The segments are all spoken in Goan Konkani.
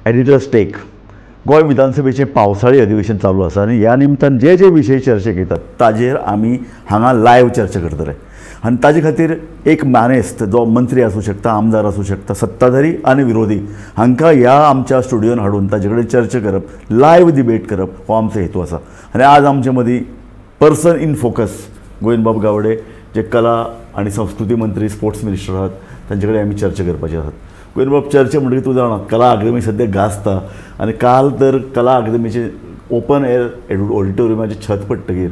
एडिटर्स टेक गोंय विधानसभेचें पावसाळी अधिवेशन चालू आसा आनी ह्या निमतान जे जे विशय चर्चेक येतात ताजेर आमी हांगा लायव्ह चर्चा करतले आनी ताजे खातीर एक मानेस्त जो मंत्री आसूं शकता, आमदार आसूं शकता, सत्ताधारी आनी विरोधी हांकां ह्या आमच्या स्टुडियोन हाडून ताजे कडेन चर्चा करप, लायव्ह डिबेट करप हो आमचो हेतू आसा. आनी आज आमचे मदीं पर्सन इन फोकस गोविंदबाब गावडे जे कला आनी संस्कृती मंत्री, स्पोर्ट्स मिनिस्टर आहात, तांचे कडेन आमी चर्चा करपाची आसात. गोविंदबाब, चर्चा म्हणटकीर तूं जाणा कला अकादमी सद्या गाजता आनी काल तर कला अकादमीचें ओपन एअर ऑडिटोरियमाचें छत पडटकीर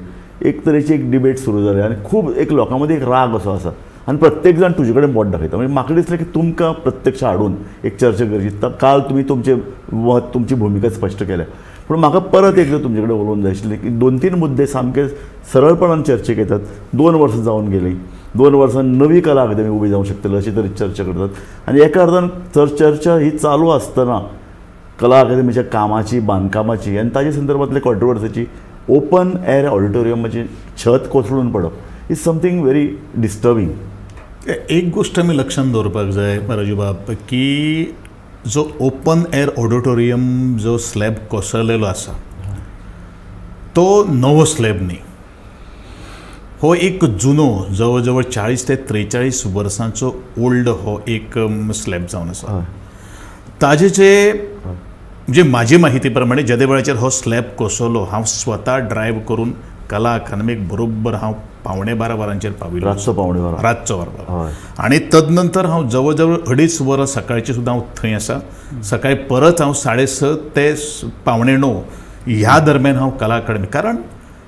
एक तरेची एक डिबेट सुरू जाली आनी खूब एक लोकां मदीं एक राग असो आसा आनी प्रत्येक जाण तुजे कडेन बोट दाखयता. म्हणजे म्हाका दिसलें की तुमकां प्रत्यक्ष हाडून एक चर्चा करची. काल तुमी तुमचें मत, तुमची भुमिका स्पश्ट केल्या, पूण म्हाका परत एकदां तुमचे कडेन उलोवंक जाय आशिल्लें की दोन तीन मुद्दे सामके सरळपणान चर्चेक येतात. 2 वर्सां जावन गेलीं, 2 वर्सां नवी कला अकादमी उबी जावंक शकतली अशी तरी चर्चा करतात आनी एका अर्दान चर्चा ही चालू आसतना कला अकादमीच्या कामाची, बांदकामाची आनी ताजे संदर्भांतले कॉन्ट्रोवर्सीची ओपन एअर ऑडिटोरियमाची छत कोसळून पडप is something very disturbing. एक गोश्ट आमी लक्षांत दवरपाक जाय राजूबाब, की जो ओपन एअर ऑडिटोरियम जो स्लॅब कोसळलेलो आसा तो नवो स्लॅब न्ही, हो एक जुनो जवळ जवळ 40 ते 43 वर्सांचो ओल्ड हो एक स्लॅब जावन आसा. ताजे जे म्हणजे म्हाजे माहिती प्रमाणे जेदे वेळाचेर हो स्लॅब कोसळ्ळो, हांव स्वता ड्रायव्ह करून कला अकादमीक बरोबर हांव 11:45 वरांचेर पाविल्लो, रातचो 11:45, रातचो 11:15. आनी तदनंतर हांव जवळ जवळ 2.5 वरां सकाळची सुद्दां हांव थंय आसा. सकाळी परत हांव 6:30 ते 8:45 ह्या दरम्यान हांव कला अकादमी, कारण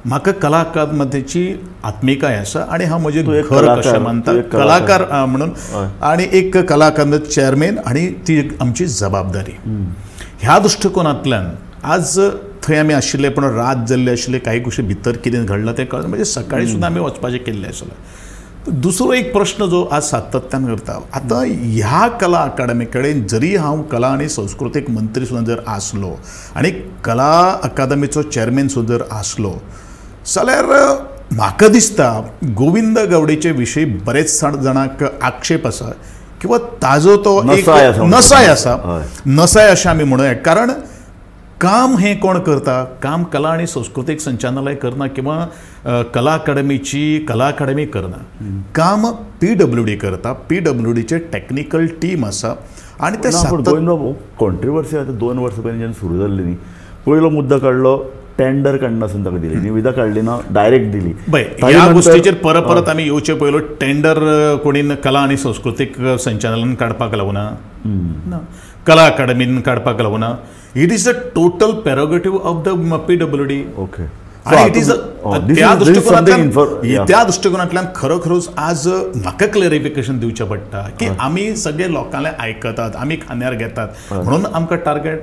म्हाका कला अकादमीची आत्मिकाय आसा आनी हांव म्हजें घर कशें मानता कलाकार म्हणून, आनी एक कला अकादमी चेअरमॅन आनी ती आमची जबाबदारी. ह्या दृश्टिकोनांतल्यान आज थंय आमी आशिल्ले, पूण रात जाल्ली आशिल्ली, काही गोश्टी भितर कितें घडलां तें कळना, म्हणजे सकाळी सुद्दां आमी वचपाचें केल्लें आसलें. दुसरो एक प्रश्न जो आज सातत्यान करता, आतां ह्या कला अकादमी कडेन जरी हांव कला आनी संस्कृतीक मंत्री सुद्दां जर आसलो आनी कला अकादमीचो चेअरमॅन सुद्दां जर आसलो जाल्यार म्हाका दिसता गोविंद गावडेचे विशयी बरेच जाणांक आक्षेप आसा किंवा ताजो तो एक नसाय आसा, नसाय अशें आमी म्हणूया. कारण काम हें कोण करता, काम कला आनी संस्कृतीक संचालनालय करना किंवा कला अकादमीची कला अकादमी करना, काम PWD करता. PWDचे टॅक्निकल टीम आसा आनी ते कॉन्ट्रोवर्सी आतां 2 वर्सां पयलीं जेन्ना सुरू जाल्ली न्ही, पयलो मुद्दो काडलो टेंडर काडनासून ताका दिली, निविदा काडली ना, डायरेक्ट दिली. ह्या गोश्टीचेर परत परत आमी येवचे पयलो टेंडर कोणीन कला आनी संस्कृतीक संचालनान काडपाक लागना, कला अकादमीन काडपाक लागना. It is the total prerogative of the PWD. Okay, आनी it is त्या दृश्टिकोनांतल्यान, त्या दृश्टिकोनांतल्यान खरोखरोच आज म्हाका क्लॅरिफिकेशन दिवचें पडटा की आमी सगळे लोकांले आयकतात, आमी खांद्यार घेतात, म्हणून आमकां टार्गेट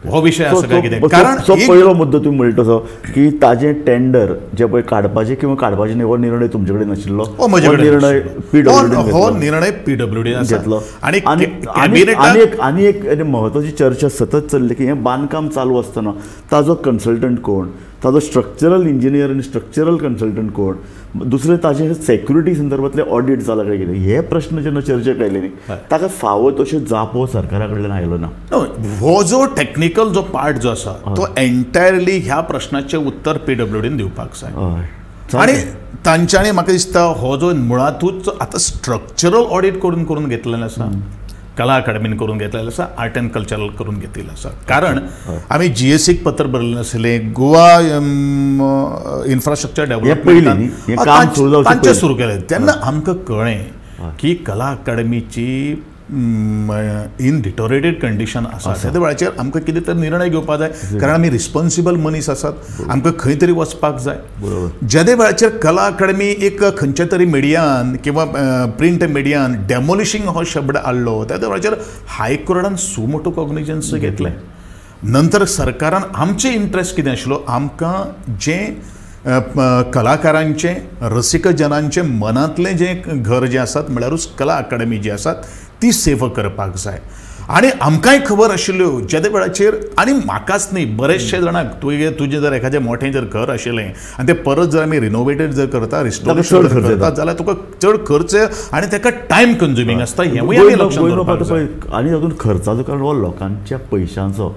हो विशय आसा काय कितें. कारण पयलो मुद्दो तुमी म्हणटा तसो की ताजें टेंडर जे पळय काडपाचें किंवा काडपाचें न्ही हो निर्णय तुमचे कडेन नाशिल्लो, हो निर्णय PWD, हो निर्णय PWD घेतलो. आनी आनी एक म्हत्वाची चर्चा सतत चल्ली की हें बांदकाम चालू आसतना ताजो कन्सल्टंट कोण, ताजो स्ट्रक्चरल इंजिनियर आनी स्ट्रक्चरल कन्सल्टंट कोण, दुसरें ताजे सेक्युरिटी संदर्भांतलें ऑडिट जालां काय कितें, हे प्रश्न जेन्ना चर्चेक आयले न्ही ताका फावो तश्यो जापो सरकारा कडल्यान आयलो ना. हो जो टॅक्निकल जो पार्ट जो आसा तो एन्टायरली ह्या प्रश्नाचें उत्तर PWDन दिवपाक जाय. आनी तांच्यांनी म्हाका दिसता हो जो मुळांतूच आतां स्ट्रक्चरल ऑडिट करून करून घेतलेलें आसा, कला अकादमीन करून घेतलेलें आसा, आर्ट अँड कल्चरल करून घेतिल्लें आसा. कारण आमी GSCक पत्र बरयलें आशिल्लें, गोवा इन्फ्रास्ट्रक्चर डेव्हलपमेंटान तांचें सुरू केलें तेन्ना आमकां कळ्ळें की कला अकादमीची इन डिटोरेटेड कंडिशन आसा. त्या वेळाचेर आमकां कितें तरी निर्णय घेवपाक जाय, कारण आमी रिस्पॉन्सिबल मनीस आसात, आमकां खंय तरी वचपाक जाय. जेदे वेळाचेर कला अकादमी एक खंयच्या तरी मिडियान किंवा प्रिंट मिडियान डेमोलिशींग हो शब्द हाडलो, त्या वेळाचेर हायकोर्टान सुमोटो कॉग्निजन्स घेतलें. नंतर सरकारान आमचें इंट्रस्ट कितें आशिल्लो, आमकां जें कलाकारांचें रसिकजनांचें मनांतलें जें घर जें आसात म्हळ्यारूच कला अकादमी जी आसात ती सेव करपाक जाय. आनी आमकांय खबर आशिल्ल्यो जेदे वेळाचेर आनी म्हाकाच न्ही बरेचशे जाणांक तुवें तुजें जर एखादें मोठें जर घर आशिल्लें आनी तें परत जर आमी रिनोवेटेड जर करता रिस्टोरेशन करता जाल्यार तुका चड खर्च आनी ताका टायम कंज्युमींग आसता हेंवूय आमी लक्षांत दवरपाक जाय. आनी तातूंत खर्चाचो कारण हो लोकांच्या पयशांचो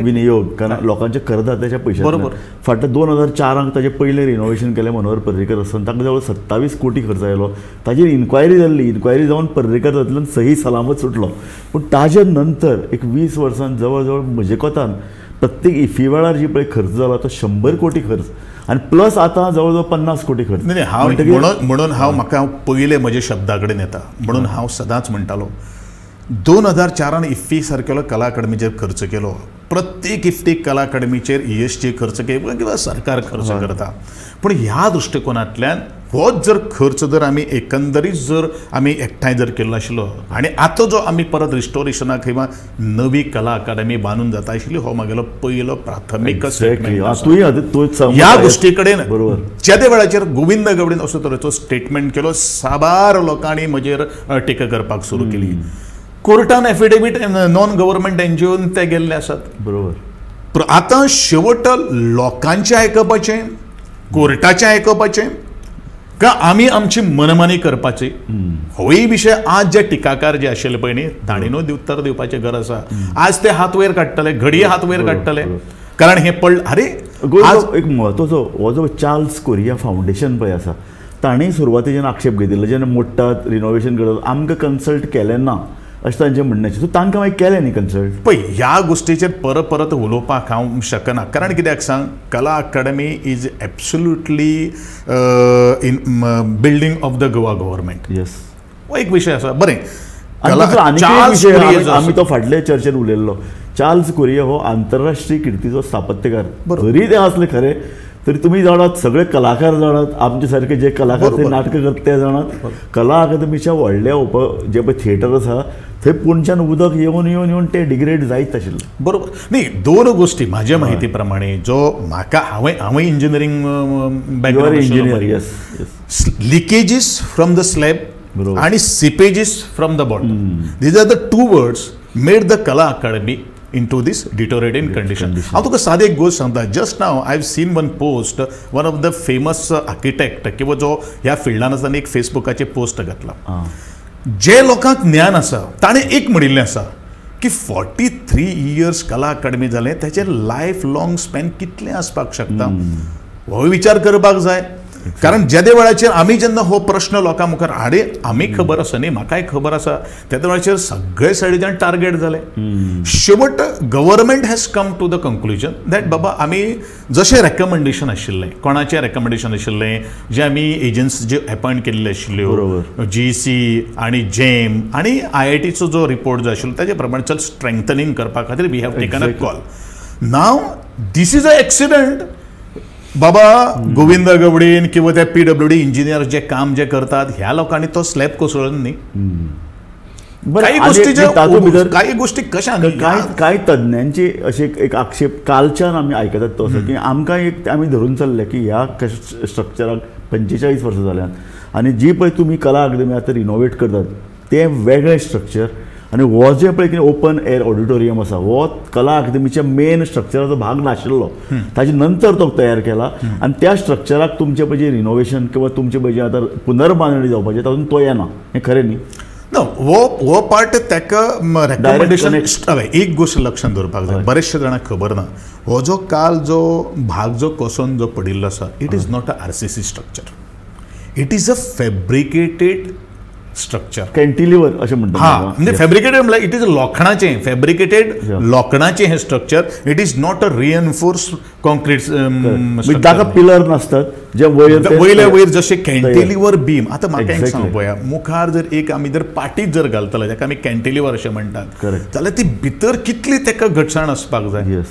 विनियोग, कारण लोकांच्या करदात्याच्या पयशांचो. बरोबर. फाटल्या 2004 ताजें पयलें रिनोवेशन केलें मनोहर पर्रीकर आसतना ताका जवळ 27 कोटी खर्च आयलो. ताजेर इन्क्वायरी जाल्ली, इन्क्वायरी जावन पर्रीकर तातूंतल्यान सही सलामत सुटलो. पूण ताजे नंतर एक 20 वर्सां जवळ जवळ म्हजे कोतान प्रत्येक इफी वेळार जी पळय खर्च जाला तो 100 कोटी खर्च आनी प्लस आतां जवळ जवळ 50 कोटी खर्च. नाही हांव म्हणून हांव म्हाका हांव पयले म्हजे शब्दा कडेन येता म्हणून हांव सदांच म्हणटालो 2004 इफ्फी सारकेलो कला अकादमीचेर खर्च केलो, प्रत्येक इफ्फी कला अकादमीचेर ESG खर्च केलो किंवा सरकार खर्च करता, पूण ह्या दृश्टिकोनांतल्यान होच जर खर्च जर आमी एकंदरीत जर आमी एकठांय जर केल्लो आशिल्लो आनी आतां जो आमी परत रिस्टोरेशनाक किंवा नवी कला अकादमी बांदून जाता आशिल्ली हो म्हागेलो पयलो प्राथमीक स्टेटमेंट. ह्या गोश्टी कडेन जेदे वेळाचेर गोविंद गावडेन असो तरेचो स्टेटमेंट केलो, साबार लोकांनी म्हजेर टिका करपाक सुरू केली. कोर्टान एफिडेवीट नॉन गव्हर्मेंट एनजीओन ते गेल्ले आसात. बरोबर. आतां शेवट लोकांचें आयकपाचें, कोर्टाचें आयकपाचें का आमी आमची मनमानी करपाची, होय विशय आज जे टिकाकार जे आशिल्ले पळय न्ही तांणी न्हू उत्तर दिवपाचें गरज आसा. आज ते हात वयर काडटले, घडये हात वयर काडटले, कारण हें पडलें. अरे एक म्हत्वाचो हो जो चार्ल्स कोरिया फावंडेशन पळय आसा तांणी सुरवातेच्यान आक्षेप घेतिल्लो, जेन्ना मोडटात रिनोवेशन करतात आमकां कन्सल्ट केलें ना अशें तांचें म्हणणें. सो तांकां मागीर केलें न्ही कन्सल्ट. पळय ह्या गोश्टीचेर परत परत उलोवपाक हांव शकना, कारण कित्याक सांग, Kala Academy is absolutely in building of the Goa government. Yes, हो एक विशय आसा. बरें, आमी तो फाटले चर्चेन उलयल्लो. चार्ल्स कोरिया हो आंतरराष्ट्रीय किर्तीचो स्थापत्यकार जरी ते आसले खरें तरी तुमी जाणात, सगळे कलाकार जाणात, आमचे सारके जे कलाकार ते नाटकां करता ते जाणात, कला अकादमीच्या व्हडल्या जे पळय थिएटर आसा थंय पुणच्यान उदक येवन येवन येवन ते डिग्रेड जायत आशिल्लें. बरोबर. न्ही, दोन गोश्टी म्हाज्या म्हायती प्रमाणे जो म्हाका हांवें engineering background, engineer, yes, leakages from the slab आनी seepages from the bottom, these are the two words made the Kala Academy into this deteriorating condition. हांव तुका सादी एक गोश्ट सांगता. Just now I have seen one post, one of the famous architect किंवा जो ह्या फिल्डान आसा एक फेसबुकाचेर पोस्ट घातला. जे लोकांक ज्ञान आसा ताणें एक म्हणिल्लें आसा की 43 इयर्स कला अकादमी जालें, ताचें लायफ लॉंग स्पॅन कितलें आसपाक शकता हो विचार करपाक जाय. कारण जेदे वेळाचेर आमी जेन्ना हो प्रश्न लोकां मुखार हाडे, आमी खबर आसा न्ही, म्हाकाय खबर आसा, तेदे वेळाचेर सगळे सायडीच्यान टार्गेट जाले. शेवट government has come to the conclusion that बाबा आमी जशें रेकमेंडेशन आशिल्लें, कोणाचें रेकमेंडेशन आशिल्लें, जे आमी एजन्सी जे अपॉयंट केल्ले आशिल्ल्यो GC आनी जेम आनी IITचो जो रिपोर्ट जो आशिल्लो ताजे प्रमाणे चल स्ट्रेंथनिंग करपा खातीर we have taken a call. Now this is a accident. बाबा गोविंद गवडीन किंवा त्या PWD engineer जे काम जे करतात ह्या लोकांनी तो स्लॅब कोसळून न्ही. काही गोष्टी कशा कांय तज्ञांची अशे एक आक्षेप कालच्यान आमी आयकतात तो असो की आमकां एक आमी धरून चल्ले की ह्या स्ट्रक्चराक 45 वर्सां जाल्यात आनी जी पळय तुमी कला अकादमी आतां रिनोवेट करतात तें वेगळें स्ट्रक्चर आनी हो जे पळय कितें ओपन एअर ऑडिटोरियम आसा हो कला अकादमीच्या मेन स्ट्रक्चराचो भाग नाशिल्लो, ताजे नंतर तो तयार केला आनी त्या स्ट्रक्चराक तुमचें पळय रिनोवेशन किंवा तुमचें पळय आतां पुनर्बांदणी जावपाचें तातूंत तो येना, हें खरें न्ही? ना, हो पार्ट ताका रेकमेंडेशन. एक गोश्ट लक्षांत दवरपाक जाय, बरेचशे जाणांक खबर ना, हो जो काल जो भाग जो कोसोन जो पडिल्लो आसा it is not a RCC structure, it is a fabricated structure. Cantilever अशें म्हणटा. हां, म्हणजे फॅब्रिकेटेड म्हणल्यार it is लोखणाचें, फॅब्रिकेटेड लोखणाचें हें structure, it is not a reinforce concrete. ताका पिलर नासतात जे वयर वयले वयर जशें कॅन्टिलिव्हर बीम. आतां म्हाका एक सांग पळया, मुखार जर एक आमी जर पाटीत जर घालतले जाका आमी कॅन्टिलिव्हर अशें म्हणटात जाल्यार ती भितर कितली ताका घटसाण आसपाक जाय,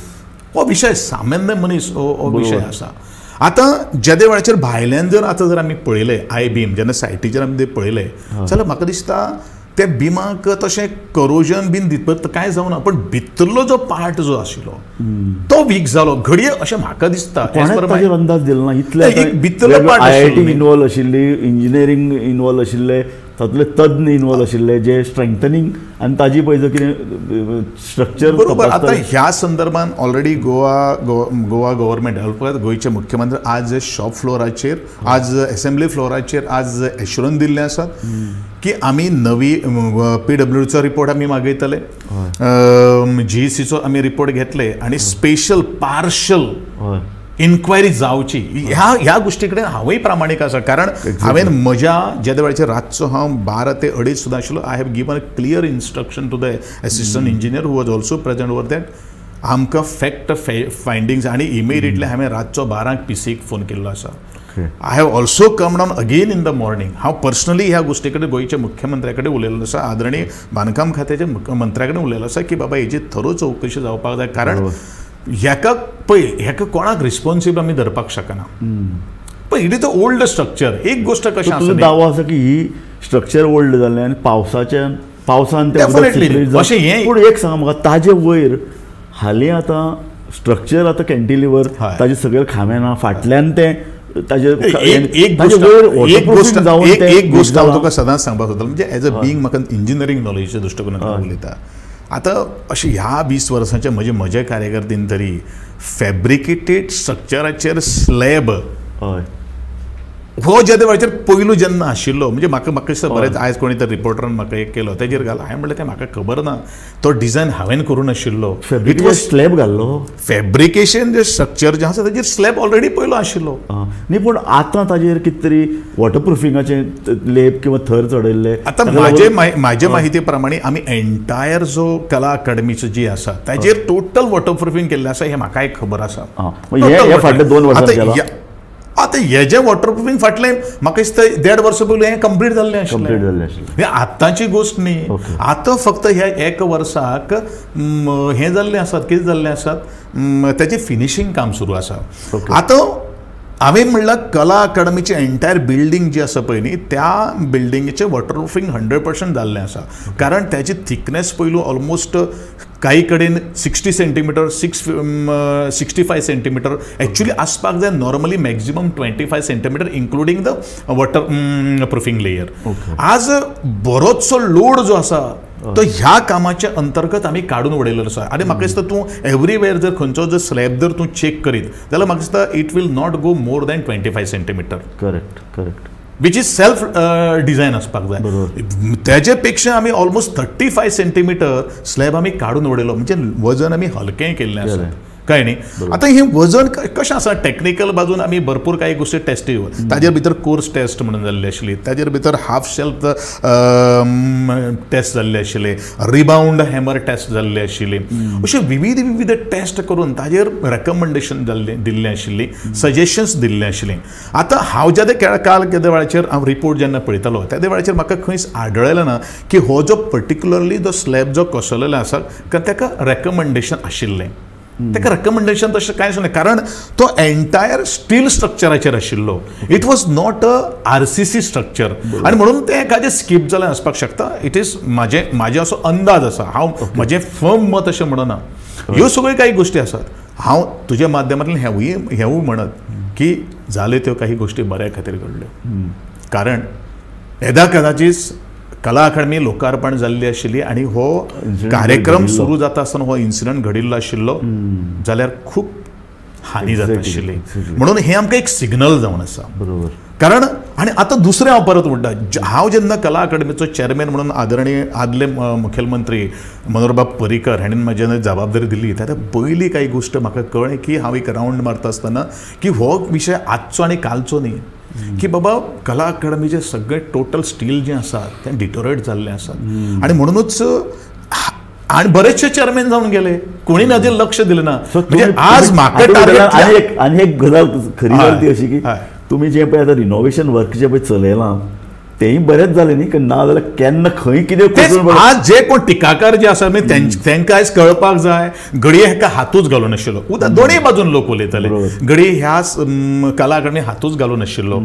हो विशय सामान्य मनीस हो विशय आसा. आतां जेदे वेळाचेर भायल्यान जर आतां जर आमी पळयलें I beam जेन्ना सायटीचेर आमी ते पळयलें जाल्यार म्हाका दिसता त्या बिमाक तशें करोजन बीन दित कांय जावना, पण भितरलो जो पार्ट जो आशिल्लो तो वीक जालो घडये अशें म्हाका दिसता. ताचेर अंदाज दिलो ना, इतले भितरलो पार्ट IIT involve आशिल्ली, इंजिनियरींग इनवॉल्व आशिल्ले, तातूंतले तज्ञ इनवॉल्व आशिल्ले जे स्ट्रेंथनिंग आनी ताजी पळय जर कितें स्ट्रक्चर. बरोबर. आतां ह्या संदर्भान ऑलरेडी गोवा गोवा गव्हर्मेंट, गोंयचे मुख्यमंत्री आज शॉप फ्लोराचेर, आज एसेंब्ली फ्लोराचेर आज एश्युरन्स दिल्लें आसा की आमी नवी पीडब्ल्यूडीचो रिपोर्ट आमी मागयतले, जीईसीचो आमी रिपोर्ट घेतले आनी स्पेशल पार्शल इन्क्वायरी जावची. ह्या ह्या गोश्टी कडेन हांवूय प्रामाणीक आसा, कारण हांवें म्हज्या जेद्या वेळाचेर रातचो हांव 12 ते 2.5 सुद्दां आशिल्लो. I have given a clear instruction to the assistant engineer who was also present over that. आमकां फॅक्ट फायंडींग्स आनी इमिडिएटली हांवें रातचो 12 पीसीक फोन केल्लो आसा. I have also come down again in the morning. हांव पर्सनली ह्या गोश्टी कडेन गोंयच्या मुख्यमंत्र्या कडेन उलयल्लो आसा, आदरणीय बांदकाम खात्याच्या मंत्र्या कडेन उलयल्लो आसा की बाबा हेजी थरो चवकशी जावपाक जाय, कारण हेका पळय हेका कोणाक रिस्पॉन्सिबल आमी धरपाक शकना. पण it is a old structure. एक गोश्ट कशें आसा, दावो आसा की ही स्ट्रक्चर ओल्ड जालें आनी पावसान तें. अशें हें. पूण एक सांगा म्हाका, ताजे वयर हालीं आतां स्ट्रक्चर आतां कॅन्टिलिवर ताजे सगळे खांबे ना, फाटल्यान तें ताजे एक गोश्ट हांव तुका सदांच सांगपाक सोदतालो, म्हणजे एज अ बींग म्हाका इंजिनियरींग नॉलेजीच्या दृश्टिकोनांतल्यान उलयता. आतां अशें ह्या 20 वर्सांच्या म्हजे कार्यकर्तीन तरी फॅब्रिकेटेड स्ट्रक्चराचेर स्लॅब हो जेद्या वेळाचेर पयलू जेन्ना आशिल्लो, म्हणजे म्हाका म्हाका दिसता बरेंच आयज कोणी तर रिपोर्टरान म्हाका एक केलो तेजेर घाल, हांवें म्हणलें तें म्हाका खबर ना, तो डिजायन हांवें करूं नाशिल्लो. स्लॅब घाल्लो, फॅब्रिकेशन जे स्ट्रक्चर जें आसा तेजेर स्लॅब ऑलरेडी पयलो आशिल्लो. न्ही, पूण आतां ताजेर कितें तरी वॉटरप्रुफिंगाचें लेप किंवा थर चडयल्ले. आतां म्हाजे माहिती प्रमाणे आमी एंटायर जो कला अकादमीचो जी आसा ताजेर टोटल वॉटरप्रुफींग केल्लें आसा, हें म्हाकाय खबर आसा. फाटले 2 वर्सां आतां हेजें वॉटरप्रुफींग फाटलें म्हाका दिसता 1.5 वर्सां पयलीं हें कंप्लीट जाल्लें आशिल्लें. हें आतांची गोश्ट न्ही, आतां फक्त ह्या 1 वर्साक हें जाल्लें आसात, कितें जाल्लें आसात, तेजें फिनिशींग काम सुरू आसा. आतां हांवें म्हणलां कला अकादमीची एंटायर बिल्डींग जी आसा पळय न्ही, त्या बिल्डिंगेचें वॉटरप्रुफींग 100% जाल्लें आसा, कारण त्याची थिकनेस पयलू ऑलमोस्ट काही कडेन 60 सेंटीमिटर, 65 सेंटीमिटर एक्चुअली आसपाक जाय. Normally maximum 25 centimetre including the water proofing layer. आज बरोचसो लोड जो आसा तो ह्या कामाच्या अंतर्गत आमी काडून उडयलेलो आसा. आनी म्हाका दिसता तूं एवरीवेर जर खंयचो जर स्लॅब जर तूं चॅक करीत जाल्यार म्हाका दिसता it will not go more than 25 centimetre. Correct correct. Which is self design आसपाक जाय. तेजे पेक्षा आमी ऑलमोस्ट 35 सेंटीमिटर स्लॅब आमी काडून उडयलो, म्हणजे वजन आमी हलकें केल्लें आसा. कळ्ळें न्ही? आतां हें वजन कशें आसा, टॅक्निकल बाजून आमी भरपूर कांय गोश्टी टेस्टी, ताजेर भितर कोर्स टेस्ट म्हणून जाल्ली आशिल्ली, ताजेर भितर हाफ शेल्फ टेस्ट जाल्ले आशिल्ले, रिबाउंड हॅमर टेस्ट जाल्ले आशिल्ले, अशे विविध विविध टेस्ट करून ताजेर रेकमेंडेशन जाल्लें दिल्लें आशिल्ली, सजेशन्स दिल्लें आशिल्लें. आतां हांव जेन्ना काल केद्या वेळाचेर हांव रिपोर्ट जेन्ना पळयतालो त्या वेळाचेर म्हाका खंयच आढळलें ना की हो जो पर्टिक्युलरली जो स्लॅब जो कोसळलेलो आसा ताका रेकमेंडेशन आशिल्लें, ताका रेकमेंडेशन तशें कांयच ना, कारण तो एंटायर स्टील स्ट्रक्चराचेर आशिल्लो. It was not a RCC structure आनी म्हणून तें एखादें स्कीप जालें आसपाक शकता. It is म्हाजे असो अंदाज आसा, हांव म्हजें फर्म मत अशें म्हणना. ह्यो सगळ्यो काही गोश्टी आसात. हांव तुज्या माध्यमांतल्यान हेवूय म्हणत की जाल्यो त्यो काही गोश्टी बऱ्या खातीर घडल्यो, कारण येदा कदाचीत कला अकादमी लोकार्पण जाल्ली आशिल्ली आनी हो कार्यक्रम सुरू जाता आसतना हो इन्सिडंट घडिल्लो आशिल्लो जाल्यार खूब हानी जाता आशिल्ली. म्हणून हें आमकां एक सिग्नल जावन आसा. बरोबर. कारण आनी आतां दुसरें हांव परत म्हणटा, हांव जेन्ना कला अकादमीचो चॅरमॅन म्हणून आदरणीय आदले मुखेलमंत्री मनोहरबाब पर्रीकर हांणी म्हज्या जबाबदारी दिली, तेन्ना पयली कांय गोश्ट म्हाका कळ्ळें की हांव एक रावंड मारता आसतना की हो विशय आजचो आनी कालचो न्ही, की बाबा कला अकादमीचें सगळें टोटल स्टील जें आसा तें डिटोरेट जाल्लें आसा. आनी म्हणुनूच आनी बरेचशे चेअरमॅन जावन गेले, कोणी ताजेर लक्ष दिलें ना. म्हणजे आज म्हाका आनी एक गजाल खरी जाली ती अशी की तुमी जें पळय आतां रिनोवेशन वर्क जें पळय चलयलां तेंय बरेंच जालें न्ही, ना जाल्यार केन्ना खंय कितें. आज जे कोण टिकाकार जे आसा तांकां आयज कळपाक जाय घडये हेका हातूच घालूं नाशिल्लो. दोनूय बाजून लोक उलयताले, घडये ह्या कला अकादमी हातूच घालूं नाशिल्लो.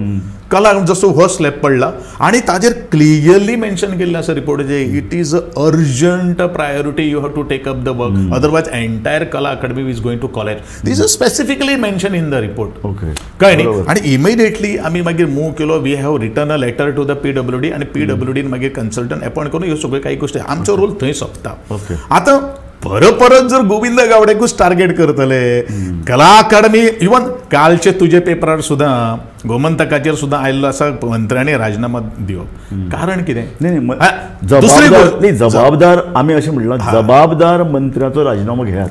कला जसो हो स्लॅब पडला आनी ताजेर क्लियरली मेन्शन केल्लें आसा रिपोर्टाचेर, it is a urgent priority, you have to take up the work, otherwise entire Kala Akademi is going to collapse. This is specifically mention in the report. कळ्ळें न्ही? आनी इमिडिएटली आमी मागीर मूव केलो. We have written a letter to the PWD आनी पीडब्ल्यूडीन मागीर कन्सल्टंट अपॉयंट करून ह्यो सगळ्यो काही गोष्टी आमचो रोल थंय सोंपता. आतां परत परत जर गोविंद गावडेकूच टार्गेट करतले, कला अकादमी इवन कालचे तुजे पेपरार सुद्दां गोमंतकाचेर सुद्दां आयिल्लो आसा मंत्र्यांनी राजीनामा दिवप, कारण कितें? न्ही, जबाबदार आमी अशें म्हणलां, जबाबदार मंत्र्याचो राजीनामो घेयात.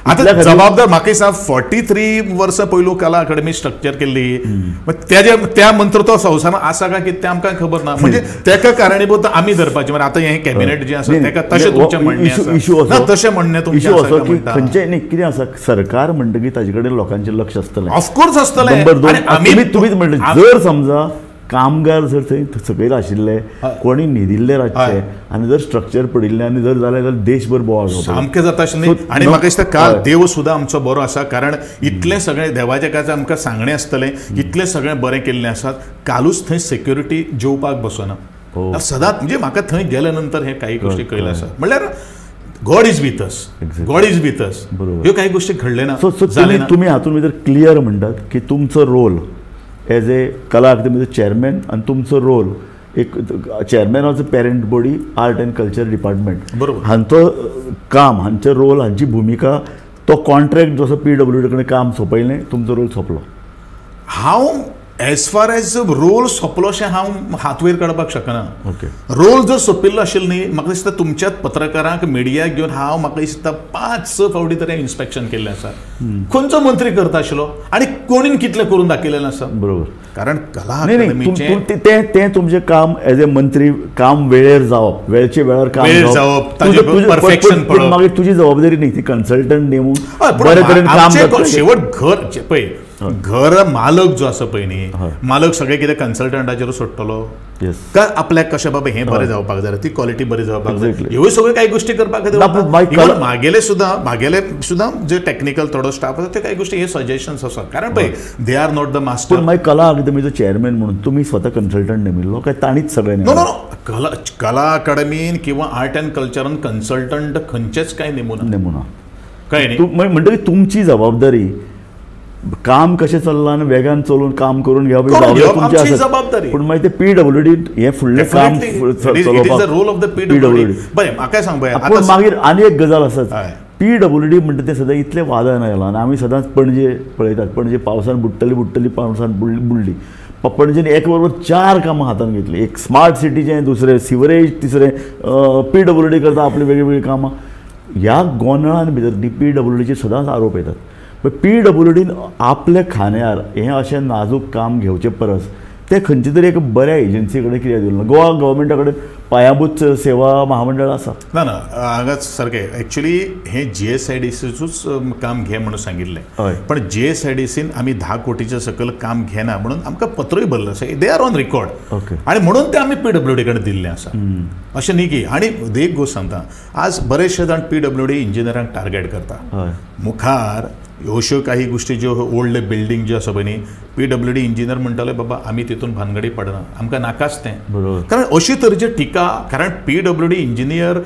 आतां जबाबदार म्हाका दिसता 43 वर्सां पयलू कला अकादमी स्ट्रक्चर केल्ली, त्या मंत्र तो संवसारांत आसा काय कितें तें आमकां खबर ना. म्हणजे तेका कारणीभूत आमी धरपाचें. आतां हें कॅबिनेट जें आसा तेका तशें तुमचें म्हणणें आसा, तशें म्हणणें तुमचें आसा की खंयचें न्ही कितें आसा, सरकार म्हणटकीर ताजे कडेन लोकांचें लक्ष आसतलें, ऑफकोर्स आसतलें. नंबर 2, तुमीच म्हणलें जर समजा कामगार जर थंय सकयल आशिल्ले, कोणी न्हिदिल्ले रातचे आनी जर स्ट्रक्चर पडिल्लें आनी जर जालें जाल्यार देशभर बोवाळ सामकें जाता आशिल्लें. आनी म्हाका दिसता काल देव सुद्दां आमचो बरो आसा, कारण इतलें सगळें देवाचें कांय आमकां सांगणें आसतलें, इतलें सगळें बरें केल्लें आसा. कालूच थंय सेक्युरिटी जेवपाक बसना सदांच, म्हणजे म्हाका थंय गेल्या नंतर हे काही गोष्टी कळिल्ल्यो आसा. म्हणल्यार God is with us, God is with us, ह्यो काही गोष्टी घडले ना. तुमी हातूंत भितर क्लियर म्हणटात की तुमचो रोल एज ए कला अकादमीचो चेअरमॅन आनी तुमचो रोल एक chairman of the parent body art and culture department, बरोबर, हांचो काम, हांचो रोल, हांची भुमिका, तो कॉन्ट्रॅक्ट जसो पीडब्ल्यूडी कडेन काम सोंपयलें, तुमचो रोल सोंपलो. हांव एज फार एज रोल सोंपलो अशें हांव हात वयर काडपाक शकना. ओके, रोल जर सोंपिल्लो आशिल्लो न्ही, म्हाका दिसता तुमच्याच पत्रकारांक मिडियाक घेवन हांव म्हाका दिसता 5-6 फावटी तरी इन्स्पेक्शन केल्लें आसा. खंयचो मंत्री करता आशिल्लो आनी कोणीन कितलें करून दाखयलेलें आसा, बरोबर. कारण कला अकादमीचें तें तुमचें काम एज ए मंत्री, काम वेळेर जावप, वेळचे वेळार काम जावप, परफेक्शन. मागीर तुजी जबाबदारी न्ही ती कन्सल्टंट नेमून बरे तरेन काम. शेवट घर पळय, घर मालक जो आसा पळय न्ही, मालक सगळें कितें कन्सल्टंटाचेर सोडटलो काय आपल्याक कशें बाबा हें बरें जावपाक जाय, ती क्वॉलिटी बरी जावपाक जाय, ह्यो सगळ्यो कांय गोश्टी करपाक खातीर मागेले सुद्दां जे टॅक्निकल थोडो स्टाफ आसा ते कांय गोश्टी हे सजेशन्स आसा. कारण पळय they are not the master. पूण मागीर कला अकादमीचो चेअरमॅन म्हणून तुमी स्वता कन्सल्टंट नेमिल्लो काय तांणीच सगळें? नो नो, कला अकादमीन किंवा आर्ट अँड कल्चरान कन्सल्टंट खंयचेच कांय नेमुना, काय न्ही. म्हणटकीर तुमची जबाबदारी काम कशें चल्लां आनी वेगान चलोवन काम करून घेवप तुमची जबाबदारी. पूण मागीर ते पीडब्ल्यूडी हें फुडलें काम चलोवपाक रोल ऑफ the PWD. बरें, म्हाका सांग पूण मागीर आनी एक गजाल आसा, पीडब्ल्यूडी म्हणटा तें सदां इतलें वादान आयलां आनी आमी सदांच पणजे पळयतात, पणजे पावसान बुडटली बुडटली पावसान बुडली. पणजेन एक बरोबर 4 कामां हातान घेतली, एक स्मार्ट सिटीचें, दुसरें सिवरेज, तिसरें पीडब्ल्यूडी करता आपली वेगळीं वेगळीं कामां. ह्या गोंदळान भितर पीडब्ल्यूडीचेर सदांच आरोप येतात. पीडब्ल्यूडीन आपल्या खांद्यार हें अशें नाजूक काम घेवचे परस ते खंयचे तरी एक बऱ्या एजन्सी कडेन कित्याक दिवना? गोवा गव्हर्मेंटा कडेन पायाभूत सेवा महामंडळ आसा. ना ना, हांगाच सारकें एक्चुली हें जीएसआयडीसीचूच काम घे म्हणून सांगिल्लें, पण जीएसआयडीसीन आमी 10 कोटीच्या सकयल काम घेना म्हणून आमकां पत्रूय भरलें आसा, they are on record. आनी म्हणून तें आमी पीडब्ल्यूडी कडेन दिल्लें आसा, अशें न्ही की. आनी एक गोश्ट सांगता, आज बरेचशे जाण पीडब्ल्यूडी इंजिनियरांक टार्गेट करता. मुखार अश्यो काही गोश्टी ज्यो ओल्ड बिल्डींग ज्यो आसा पळय न्ही, पीडब्ल्यूडी इंजिनियर म्हणटाले बाबा आमी तितून भानगडी पडना, आमकां नाकाच तें. कारण अशी तरेची टिका, कारण पीडब्ल्यूडी इंजिनियर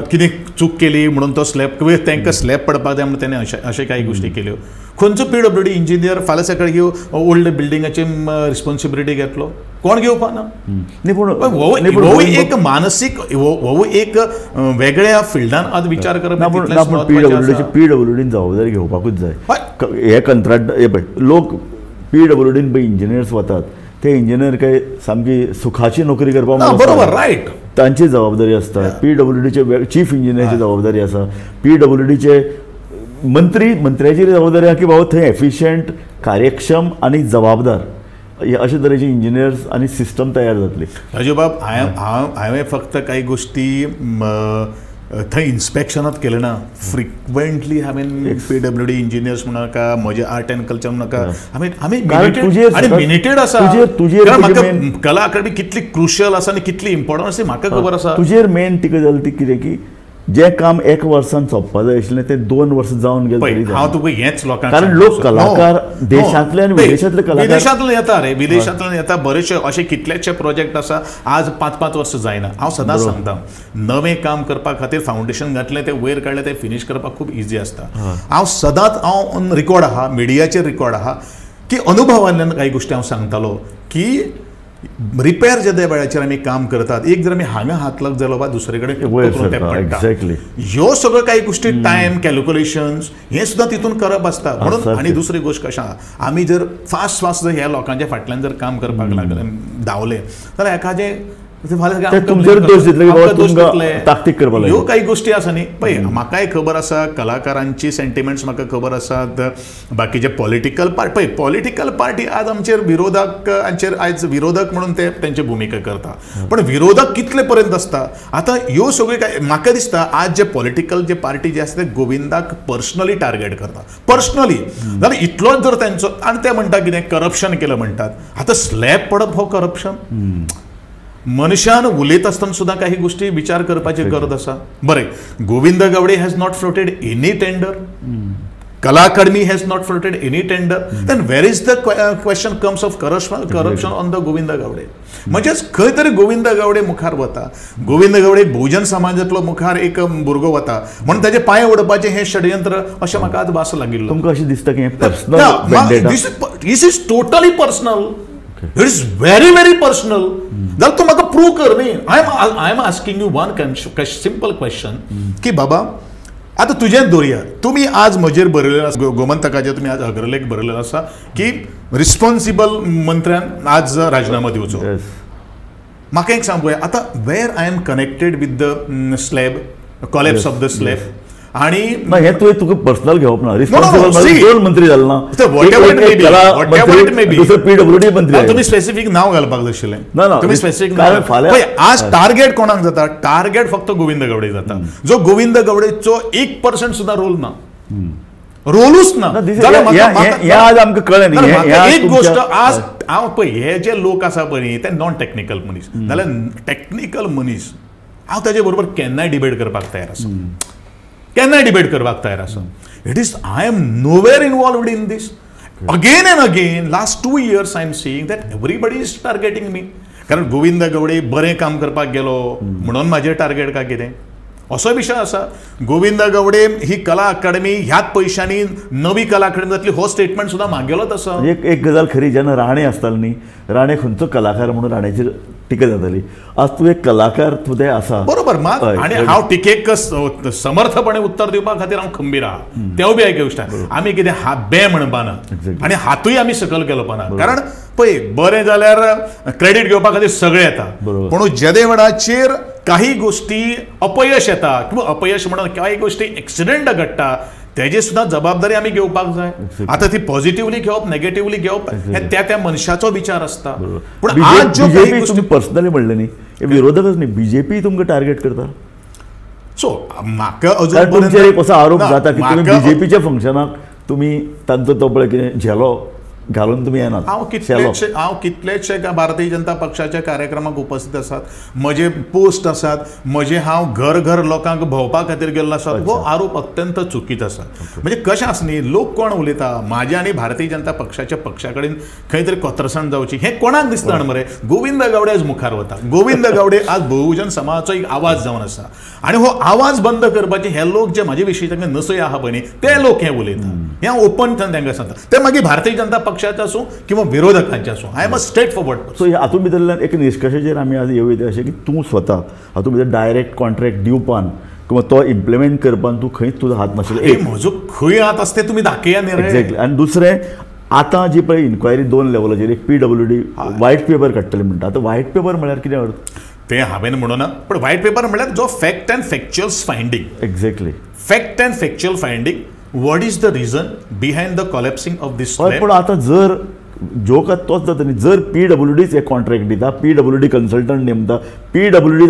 कितें चूक केली म्हणून तो स्लॅब, तांकां स्लॅब पडपाक जाय म्हणून तेणें अशें काही गोश्टी केल्यो. खंयचो पीडब्ल्यूडी इंजिनियर फाल्यां सकाळी घेवन ओल्ड बिल्डिंगाची रिस्पॉन्सिबिलिटी घेतलो? कोण घेवपा ना. हो एक मानसीक, हो एक वेगळ्या फिल्डान आज विचार करप. पीडब्ल्यूडीन जबाबदारी घेवपाकूच जाय. हे कंत्राट हे पळय लोक पीडब्ल्यूडीन पळय इंजिनियर्स वतात, ते इंजिनियर काय सामकी सुखाची नोकरी करपाक, बरोबर, रायट, तांची जबाबदारी आसता. पीडब्ल्यूडीचे चीफ इंजिनियरची जबाबदारी आसा, पीडब्ल्यूडीचे मंत्री मंत्र्याची जबाबदारी आसा की बाबा थंय एफिशियंट, कार्यक्षम आनी जबाबदार अशे तरेचे इंजिनियर्स आनी सिस्टम तयार जातली. राजूबाब, हांवें फक्त कांय गोश्टी थंय इन्स्पेक्शनात केलें ना, फ्रिक्वेंटली हांवें पीडब्ल्यूडी इंजिनियर्स म्हणूं म्हजें आर्ट एंड कल्चर म्हणूं आमी मिनिटेड आसा. कारण म्हाका कला अकादमी कितली क्रुशियल आसा आनी कितली इम्पॉर्टंट आसा म्हाका खबर आसा. तुजेर मेन टिका जाली ती कितें की जें काम एक वर्सान सोंपपा जाय आशिल्लें तें 2 वर्सां जावन गेलें. हांव तुका हेंच लोकांक, कारण लोक कलाकार देशांतले आनी विदेशांतले कलाकार विदेशांतल्यान येता रे, विदेशांतल्यान येता. बरेचशे अशे कितलेशे प्रोजेक्ट आसा आज 5-5 वर्सां जायना. हांव सदांच सांगता, नवें काम करपा खातीर फावंडेशन घातलें, तें वयर काडलें, तें फिनीश करपाक खूब इजी आसता. हांव सदांच हांव रिकॉर्ड आहा, मिडियाचेर रिकॉर्ड आहा की अनुभवांतल्यान कांय गोश्टी हांव सांगतालो की रिपेर जेद्या वेळाचेर आमी काम करतात एक जर आमी हांगा हात लाग जालो वा दुसरे कडेन एक्झॅक्टली ह्यो सगळ्यो काही गोष्टी टायम कॅल्क्युलेशन्स हे सुद्दां तितून करप आसता. म्हणून आनी दुसरी गोश्ट कशें आहा आमी जर फास्ट फास्ट जर ह्या लोकांच्या फाटल्यान जर काम करपाक लागले धांवले जाल्यार एखादें ह्यो काही गोष्टी आसा न्ही. पळय म्हाकाय खबर आसा कलाकारांची सेंटिमेंट्स म्हाका खबर आसात, बाकीचे पॉलिटिकल पार्टी पळय पॉलिटिकल पार्टी आज आमचेर विरोधकांचेर आयज विरोधक म्हणून ते तेंची भुमिका करता, पण विरोधक कितले पर्यंत आसता. आतां ह्यो सगळ्यो काय म्हाका दिसता आज जे पॉलिटिकल जे पार्टी जे आसा ते गोविंदाक पर्सनली टार्गेट करता पर्सनली. जाल्यार इतलोच जर तेंचो आनी ते म्हणटा कितें करप्शन केलें म्हणटात. आतां स्लॅब पडप हो करप्शन, मनशान उलयता आसतना सुद्दां काही गोष्टी विचार करपाची गरज आसा. बरें, Govind Gawde has not floated any tender, Kala Academy has not floated any tender, then where is the question comes of corruption on the Govind Gawde. म्हणजेच खंय तरी गोविंद गावडे मुखार वता, गोविंद गावडे बहुजन समाजांतलो मुखार एक भुरगो वता म्हणून ताजे पांय ओडपाचें हें षडयंत्र अशें म्हाका आज भास लागिल्लो. तुमकां अशें दिसता की personal? This is totally personal, it is very very personal. जाल्यार तूं म्हाका प्रूव कर न्ही. I am asking you one simple question की बाबा आतां तुजें दवरया, तुमी आज म्हजेर बरयलें आसा गोमंतकाचेर तुमी आज अग्रलेख बरयलेलो आसा की रिस्पॉन्सिबल मंत्र्यान आज राजीनामो दिवचो. म्हाका एक सांग पळोवया आतां where I am connected with the slab collapse of the slab आणि हे तुवें तुका पर्सनल घेवप ना. रिस्पॉन्सिबल दोन मंत्री जाले ना, पीडब्ल्यूडी मंत्री, तुमी स्पेसिफीक नांव घालपाक जाय आशिल्लें. तुमी स्पेसिफीक नांव. आज टार्गेट कोणाक जाता? टार्गेट फक्त गोविंद गावडे जाता, जो गोविंद गावडेचो 1% सुद्दां रोल ना, रोलूच ना. आज आमकां कळ्ळें न्ही एक गोश्ट. आज हांव पळय हे जे लोक आसा पळय ते नॉन टॅक्निकल मनीस, जाल्यार टॅक्निकल मनीस हांव ताजे बरोबर केन्नाय डिबेट करपाक तयार आसा, केन्नाय डिबेट करपाक तयार आसा. It is I am nowhere involved in this. Again and again last 2 years I am seeing that everybody is targeting me. कारण गोविंद गावडे बरें काम करपाक गेलो म्हणून म्हाजेर टार्गेट काय कितें असो विशय आसा. गोविंद गावडे ही कला अकादमी ह्याच पयशांनी नवी कला अकादमी जातली हो स्टेटमेंट सुद्दां मागेलोच आसा. एक गजाल खरी, जेन्ना राणे आसताले न्ही, राणे खंयचो कलाकार म्हणून राण्याचेर टिका जाताली. आज तूं एक कलाकार तुजें आसा बरोबर मात, आनी हांव टिकेक समर्थपणे उत्तर दिवपा खातीर हांव खंबीर आहा. तेवूय बी एक गोश्ट आमी कितें बे म्हणपा ना आनी हातूय आमी सकयल गेलोपा ना. कारण पळय बरें जाल्यार क्रेडीट घेवपा खातीर सगळें येता, पूण जेदे वेळाचेर काही गोष्टी अपयश येता किंवा अपयश म्हणून काही गोष्टी एक्सिडंट घडटा तेजी सुद्दां जबाबदारी आमी घेवपाक जाय. आतां ती पॉझिटिवली घेवप नेगेटिवली घेवप हे त्या त्या मनशाचो विचार आसता. पूण आज ज्यो काही गोष्टी पर्सनली म्हणलें न्ही, विरोधकच न्ही, बीजेपी तुमकां टार्गेट करता. सो म्हाका अजून तुमचेर एक असो आरोप जाता की तुमी बीजेपीच्या फंक्शनाक तुमी तांचो तो पळय कितें झेलो घालून तुमी येनात. हांव कितलेशे भारतीय जनता पक्षाच्या कार्यक्रमाक उपस्थित आसात, म्हजे पोस्ट आसात, म्हजे हांव घर घर लोकांक भोंवपा खातीर गेल्लो आसा. हो आरोप अत्यंत चुकीचो आसा. म्हणजे कशें आसा न्ही, लोक कोण उलयता म्हाज्या आनी भारतीय जनता पक्षाच्या पक्षा कडेन खंय तरी कोत्रसाण जावची हें कोणाक दिसता मरे. गोविंद गावडे आज मुखार वता, गोविंद गावडे आज बहुजन समाजाचो एक आवाज जावन आसा आनी हो आवाज बंद करपाचे हे लोक जे म्हाजे विशीं तांकां नसय आहा पळय न्ही ते लोक हें उलयता. हें ओपन तांकां सांगता, ते मागीर भारतीय जनता पक्षाचे आसूं किंवा विरोधकांचे आसूं, I am a straight forward. So हातूंत भितरल्यान एक निश्कर्शाचेर आमी आज येवया अशें की तूं स्वता हातूंत भितर डायरेक्ट कॉन्ट्रॅक्ट दिवपान किंवा तो इम्प्लिमेंट करपान तूं खंयच तुजो हात नाशिल्लो. म्हजो खंय हात आसता ते तुमी दाखया न्ही रे. एक्झॅक्टली. आनी दुसरें आतां जी पळय इन्क्वायरी दोन लेवलाचेर, एक पीडब्ल्यूडी व्हायट पेपर काडटले म्हणटा. आतां व्हायट पेपर म्हळ्यार कितें अर्थ तें हांवें म्हणूना, पूण व्हायट पेपर म्हळ्यार जो fact and factual finding. Exactly, fact and factual finding, what is the reason behind the collapsing of this slab. पूण आतां जर जोक आतां तोच जाता न्ही, जर पीडब्ल्यूडीच एक कॉन्ट्रॅक्ट दिता, पीडब्ल्यूडी कन्सल्टंट नेमता, PWD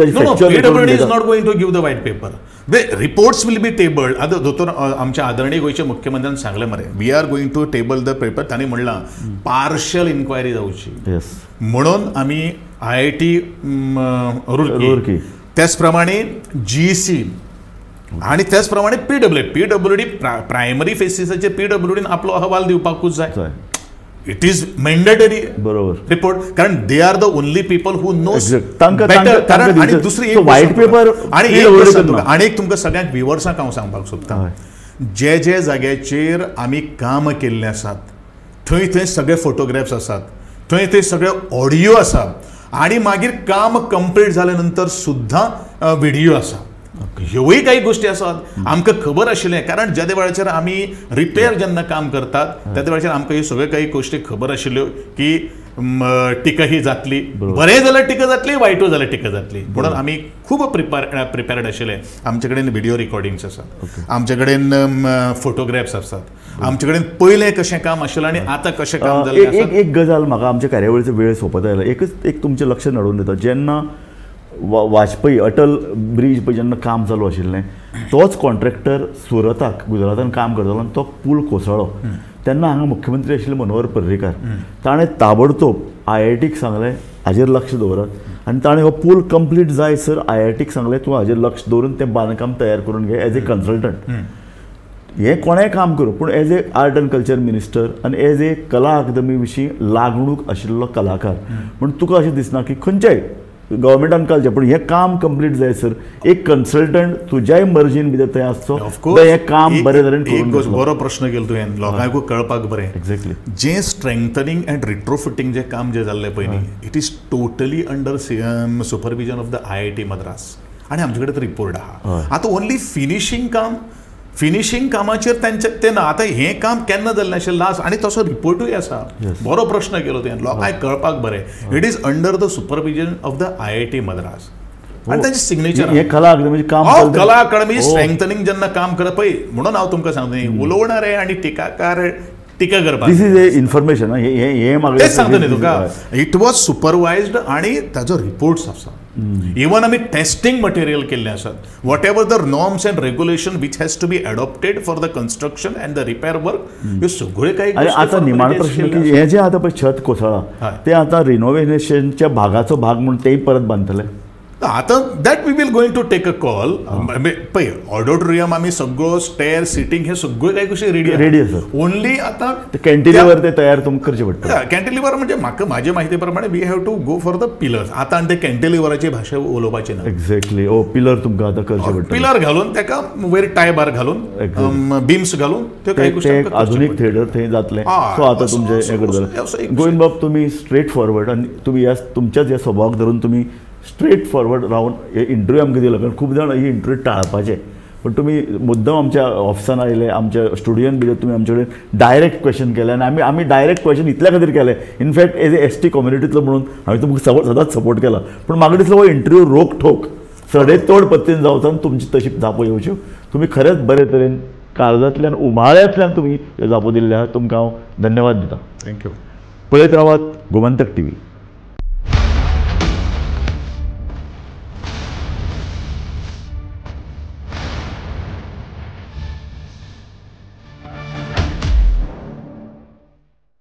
PWD is not going to give the white paper, the reports will be tabled. आतां दोतोर आमच्या आदरणीय गोंयच्या मुख्यमंत्र्यान सांगलें मरे, we are going to table the paper. तांणी म्हणलां पार्शल इन्क्वायरी जावची म्हणून आमी IIT Roorkee, त्याच प्रमाणे GC आणि त्याच प्रमाणे पीडब्ल्यूडी प्रायमरी फेसिसाचे पीडब्ल्यूडीन आपलो अहवाल दिवपाकूच जाय. It is mandatory बरोबर रिपोर्ट, कारण they are the only people who knows better. कारण आणि दुसरी व्हायट पेपर आणि एक तुमकां सगळ्यांक व्युवर्सांक हांव सांगपाक सोदता, जे जे जाग्याचेर आमी काम केल्लें आसात थंय थंय सगळे फोटोग्राफ्स आसात, थंय ते सगळे ऑडियो आसा आनी मागीर काम कंप्लीट जाल्या नंतर सुद्दां व्हिडियो आसा. ह्योय काही गोष्टी आसात आमकां खबर आशिल्लें, कारण ज्या वेळाचेर आमी रिपेर जेन्ना काम करतात त्या वेळाचेर आमकां ह्यो सगळ्यो काही गोष्टी खबर आशिल्ल्यो की टिका ही जातली, बरें जाल्यार टिका जातली, वायटूय जाल्यार टिका जातली, म्हणून आमी खूब प्रिपेर्ड आशिल्ले. आमचे कडेन व्हिडियो रिकॉर्डिंग्स आसात, आमचे कडेन फोटोग्राफ्स आसात, आमचे कडेन पयलें कशें काम आशिल्लें आनी आतां कशें काम जालें. एक गजाल म्हाका आमच्या कार्यावळीचो वेळ सोंपत आयला, एकच एक तुमचें लक्ष नडून दिता, जेन्ना वाजपेयी अटल ब्रीज पळय जेन्ना काम चालू आशिल्लें तोच कॉन्ट्रॅक्टर सुरताक गुजरातान काम करतालो आनी तो पूल कोसळ्ळो तेन्ना हांगा मुख्यमंत्री आशिल्ले मनोहर पर्रीकार, ताणें ताबडतोब आयआयटीक सांगलें हाजेर लक्ष दवरात आनी ताणें हो पूल कंप्लीट जाय सर आयआयटीक सांगलें तूं हाजेर लक्ष दवरून तें बांदकाम तयार करून घे एज ए कन्सल्टंट. हें कोणेंय काम करूं पूण as a art and culture minister आनी एज ए कला अकादमी विशीं लागणूक आशिल्लो कलाकार म्हूण तुका अशें दिसना की खंयच्याय गव्हर्मेंटान कळचें पूण हें काम कंप्लीट जाय सर एक कन्सल्टंट तुज्याय मर्जीन भितर थंय आसचो, हें काम बरे तरेन करून. बरो प्रश्न केलो तुवें, लोकांकूय कळपाक बरें. एक्झॅक्टली जें स्ट्रेंथनिंग एंड रिट्रोफिटींग जें काम जें जाल्लें पळय न्ही, it is totally under supervision of the IIT Madras आनी आमचे कडेन रिपोर्ट आहा. आतां ओनली फिनिशींग काम, फिनिशींग कामाचेर तांचे ते ना. आतां हें काम केन्ना जाल्लें आशिल्लें लास्ट, आनी तसो रिपोर्टूय आसा. बरो प्रश्न केलो तुवें, लोकांक कळपाक बरें. It is under the supervision of the IIT Madras आनी तांचे सिग्नेचर. हें कला अकादमीचें काम, कला अकादमी स्ट्रेंथनिंग जेन्ना काम करप पळय, म्हणून हांव तुमकां सांगता उलोवणारे आनी टिकाकार टिका करपाक. This is a information, हें म्हाका तेच सांगता न्ही तुका. It was सुपरवायज्ड आनी ताजो रिपोर्ट्स आसा. इवन आमी टेस्टिंग मटेरियल केल्लें आसात. Whatever the norms and regulation which has to be adopted for the construction and the repair work, ह्यो सगळ्यो काही. आतां निमाणो प्रश्न की हें जें आतां पळय छत कोसळ्ळां तें आतां रिनोवेशनच्या भागाचो भाग म्हूण तेंय परत बांदतले. आतां that we will going to take a call. पळय ऑडिटोरियम आमी सगळो स्टेर सिटींग हे सगळ्यो काही गोष्टी रेडी रेडी आसा. ओनली आतां कॅन्टिलिवर ते तयार तुमकां करचें पडटा. कॅन्टिलिवर म्हणजे म्हाका म्हाजे म्हायती प्रमाणे we have to go for the pillars. आतां आनी ते कॅन्टिलिवराची भाशा उलोवपाची ना. एक्झॅक्टली, ओ पिलर तुमकां आतां करचें पडटा. पिलर घालून ताका वयर टाय बार घालून बिम्स घालून त्यो काही गोष्टी आधुनीक थिएटर थंय जातलें. सो आतां तुमचें हें करतलें. गोविंद बाब, तुमी स्ट्रेट फॉरवर्ड आनी तुमी ह्या तुमच्याच ह्या स्वभावाक धरून तुमी स्ट्रेट फॉरवर्ड रावन हे इंटरव्यू आमकां दिलो, कारण खूब जाण ही इंटरव्यू टाळपाचे, पूण तुमी मुद्दम आमच्या ऑफिसान आयले, आमच्या स्टुडियोन भितर तुमी आमचे कडेन डायरेक्ट क्वेश्चन केलें आनी आमी डायरेक्ट क्वेश्चन इतल्या खातीर केलें, in fact as a ST कम्युनिटींतलो म्हणून हांवें तुमकां सदांच सपोर्ट केला, पूण म्हाका दिसलो हो इंटरव्यू रोखठोक सडेतोड पद्दतीन जावचो आनी तुमची तशी जापो येवच्यो. तुमी खरेंच बरे तरेन काळजांतल्यान उमाळ्यांतल्यान तुमी ह्यो जापो दिल्ल्यो आहा, तुमकां हांव धन्यवाद दितां. Thank you. पळयत रावात गोमंतक टीव्ही.